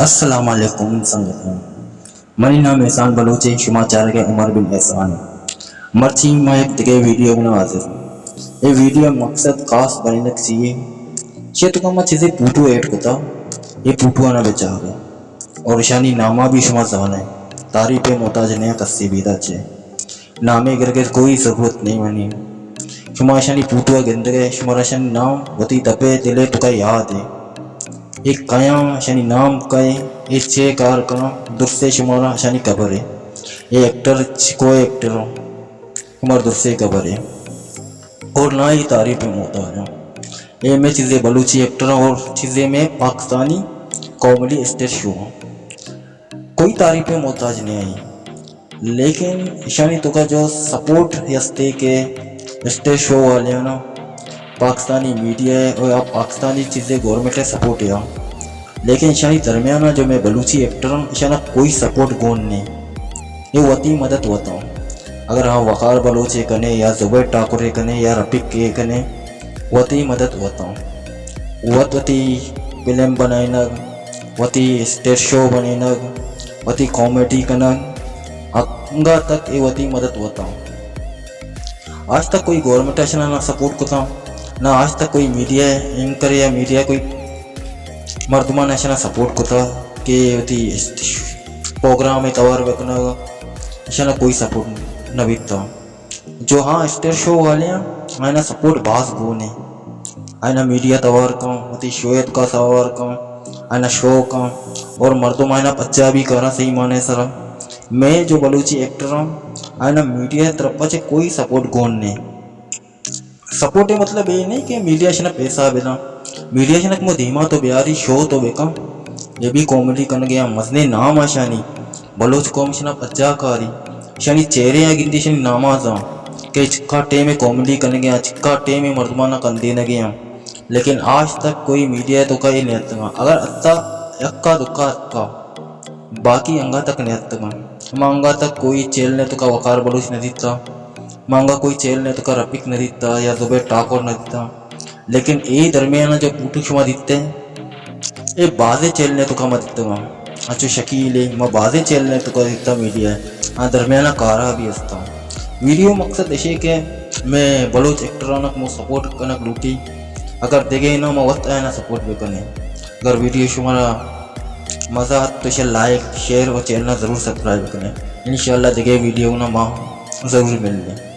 السلام علیکم سنگتاں، منی نام احسان بلوچ ایں، شما چارگ ءَ عمر بن احسان ایں۔ مرچی ما یک دگہ ویڈیو بنا حاضر ایں۔ اے ویڈیو مقصد خاص بنینگ چی ایں؟ چے تو ما چیزے پوٹو ایڈ کتا، اے پوٹو آنا بچار اور اشانی ناما بھی شما زانے، تعریف محتاج نہ ایں کسی بھی دا چے۔ نامے گرگ ءِ کوئی ضرورت نہ ایں منی۔ شما اشانی پوٹو ءَ گندگ ءَ، شمارا اشانی نام وتی دپ ءِ دل ءِ توکا یاد ایں۔ اے کئے آں، اشانی نام کئے، اے چے کار کناں، درستے شمارا اشانی خبر ایں۔ اے ایکٹر چ-، کوئے ایکٹر آں، شمارا درستے خبر ایں۔ اور نہ اے تعریف ءِ محتاج آں۔ اے مئے چیزے بلوچی ایکٹر آں اور چیزے مئے پاکستانی کامیڈی اسٹیج شو آں۔ کوئی تعریف ءِ محتاج نہ ایں، لیکن اشانی توکا جو سپورٹ ہستے کہ اسٹیج شو والیانا پاکستانی میڈیا ءِ اور یا پاکستانی چیزے گورنمنٹ ءِ سپورٹ ایں، لیکن اشانی درمیانا جو مئے بلوچی ایکٹر آں، اشانا کوئی سپورٹ گون نہ ایں۔ اے وتی مدد وت آں۔ اگر ہاں وقار بلوچ ءَ کنے یا زبیر ٹاکر ءَ کنے یا رفیق ءَ کنے، وتی مدد وت آں۔ وت وتی فلم بنائینگ، وتی اسٹیج شو بنینگ، وتی کامیڈی کنگ، انگا تک اے وتی مدد وت آں۔ آج تک کوئی گورنمنٹ اشانا نہ سپورٹ کتا، نہ آج تک کوئی میڈیا اینکر یا میڈیا کوئی مردمان اشانا سپورٹ کتا کہ وتی پروگرام ءِ توار بکنگ، اشانا کوئی سپورٹ نہ بیتا۔ جو ہاں اسٹیج شو والے آں، آئینا سپورٹ باز گون ایں۔ آئینا میڈیا توار کن، وتی شو ءِ توکا توار کن، آئینا شو کن اور مردم آئینا پجا بھی کاراں صحیح معنی ءِ سرا۔ مئے جو بلوچی ایکٹر آں، آئینا میڈیا ءِ طرفا چہ کوئی سپورٹ گون نہ ایں۔ سپورٹ ءِ مطلب اے نہ ایں کہ میڈیا اشانا پیسہ بداں، میڈیا اشانا کمو دیما تو بیاری، شو تو بکن، اے بھی کامیڈی کنگ ءَ آں، مزنیں نام آں اشانی۔ بلوچ قوم اشانا پجا کاری، اشانی چہرے ءَ گندی، اشانی ناما زان کہ چکا ٹیم ءَ کامیڈی کنگ ءَ آں، چکا ٹیم ءَ مردمانا کندینگ ءَ آں۔ لیکن آج تک کوئی میڈیا ءِ توکا اے نیاتکاں۔ اگر اتا یکا دکا اتکا، باقی انگا تک نیاتکاں۔ ما انگا تک کوئی چینل ءِ توکا وقار بلوچ نہ دیتا، ما انگا کوئی چینل ءِ توکا رفیق نہ دیتا یا زبیر ٹاکر نہ دیتا۔ لیکن اے درمیان ءَ جو پوٹو شما دیتے، اے بازیں چینل ءِ توکا ما دیتگاں۔ انچو شکیل ءَ ما بازیں چینل ءِ توکا دیتا میڈیا ءَ۔ آ درمیان ءَ کارا بھی استاں۔ ویڈیو مقصد اشے کہ مئے بلوچ ایکٹراناں کمو سپورٹ کنگ لوٹی۔ اگر دگہ نہ ما وت آیانا سپورٹ بکنیں۔ اگر ویڈیو شمارا مزہ ات تو اسے لائک، شیئر اور چینل ضرور سبسکرائب کنیں۔ انشاءاللہ دگہ ویڈیو نا ما ضرور ملیں۔